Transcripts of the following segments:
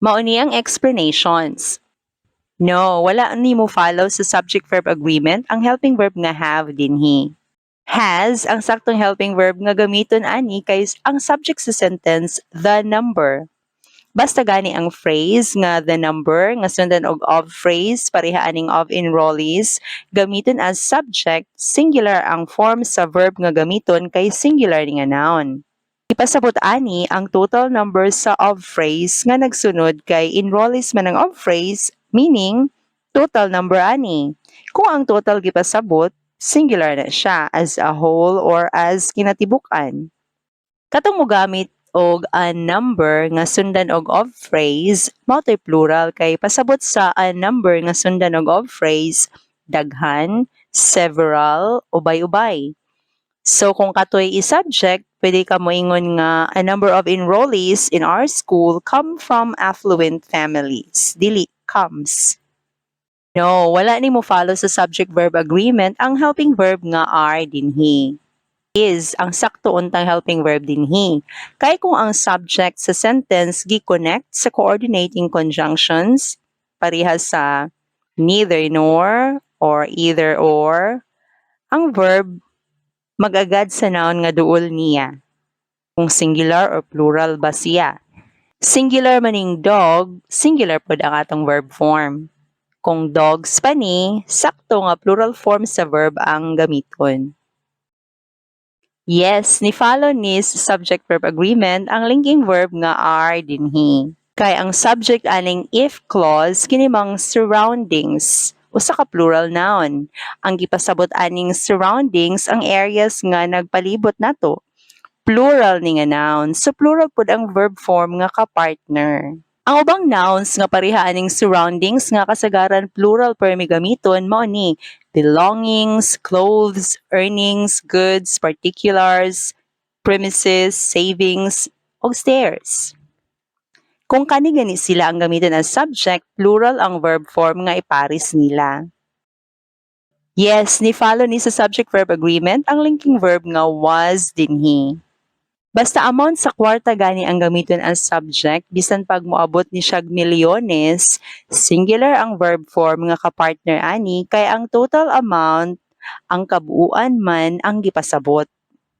Mao ni ang explanations. No, wala ni mo follow sa subject-verb agreement ang helping verb nga "have" dinhi. "Has" ang saktong helping verb nga gamiton ani kay ang subject sa sentence "the number." Basta gani ang phrase nga "the number" nga sundan og "of" phrase, pareha aning "of enrollees", gamiton as subject, singular ang form sa verb nga gamiton kay singular ni nga noun. Ipasabot ani ang total number sa "of" phrase nga nagsunod kay "enrollees" man ang "of" phrase, meaning total number ani. Kung ang total gipasabot, singular na siya as a whole or as kinatibuk-an. Katong mogamit og "a number" nga sundan og "of" phrase, mao to'y plural kay pasabot sa "a number" nga sundan og "of" phrase, daghan, several, ubay-ubay. So kung katoy i-subject, pwede ka moingon nga "A number of enrollees in our school come from affluent families." Dili "comes." No, wala ni mo follow sa subject verb agreement ang helping verb nga "are" dinhi. "Is" ang sakto untang helping verb dinhi. Kay kung ang subject sa sentence gi-connect sa coordinating conjunctions, pareha sa "neither nor" or "either or", ang verb mag-agad sa noun nga duol niya, kung singular or plural ba siya. Singular maning "dog", singular pod ang atong verb form. Kung "dogs" pa ni, sakto nga plural form sa verb ang gamiton. Yes, ni follow ni sa subject verb agreement ang linking verb nga "are" dinhi. Kay ang subject aning if clause kini mang "surroundings", usa ka plural noun. Ang gipasabot aning "surroundings" ang areas nga nagpalibot nato. Plural ni nga noun, so plural pud ang verb form nga ka-partner. Ang ubang nouns nga pareha aning "surroundings" nga kasagaran plural permi gamiton mao ni belongings, clothes, earnings, goods, particulars, premises, savings, ug stairs. Kung kani gani sila ang gamiton as subject, plural ang verb form nga ipares nila. Yes, ni follow ni sa subject verb agreement ang linking verb nga "was" dinhi. Basta amount sa kwarta gani ang gamiton as subject, bisan pag moabot ni siyag milyones, singular ang verb form nga kapartner ani kay ang total amount, ang kabuuan man ang gipasabot.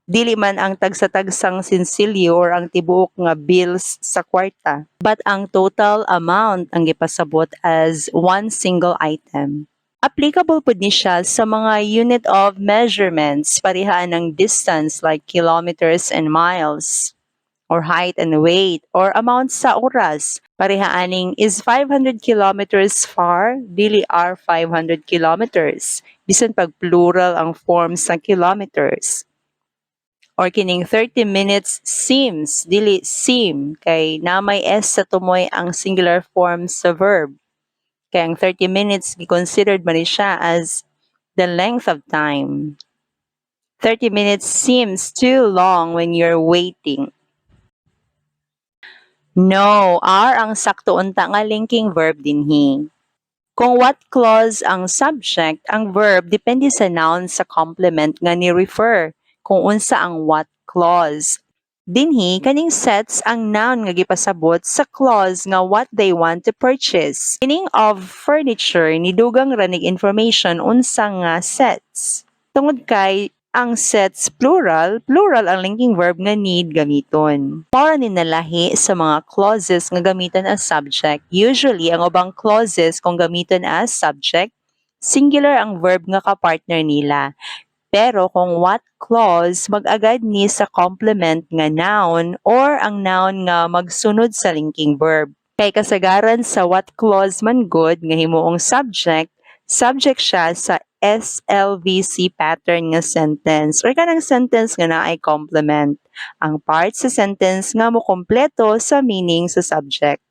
Dili man ang tagsa-tagsang sinsilyo or ang tibuok nga bills sa kwarta, but ang total amount ang gipasabot as one single item. Applicable pud ni siya sa mga unit of measurements, pareha ng distance like kilometers and miles, or height and weight, or amount sa oras. Pareha aning "is 500 kilometers far", dili "are 500 kilometers", bisan pag plural ang form sa "kilometers". Or kining "30 minutes seems", dili "seem", kay naa may s sa tumoy ang singular form sa verb. Kay ang 30 minutes gi-considered man ni siya as the length of time. 30 minutes seems too long when you're waiting. No, "are" ang sakto unta nga linking verb dinhi. Kung what clause ang subject, ang verb depende sa noun sa complement nga ni-refer kung unsa ang what clause. Dinhi, kaning "sets" ang noun nga gipasabot sa clause nga "what they want to purchase". Kining "of furniture" nidugang ra nig information unsa nga "sets". Tungod kay ang "sets" plural, plural ang linking verb nga need gamiton. Mao ra ni nalahi sa mga clauses nga gamiton as subject. Usually, ang ubang clauses kung gamiton as subject, singular ang verb nga kapartner nila. Pero kung what clause, mag-agad ni sa complement nga noun or ang noun nga magsunod sa linking verb. Kay kasagaran sa what clause man gud nga himuong subject, subject siya sa SLVC pattern nga sentence or kanang sentence nga naay complement. Ang part sa sentence nga mokompleto sa meaning sa subject.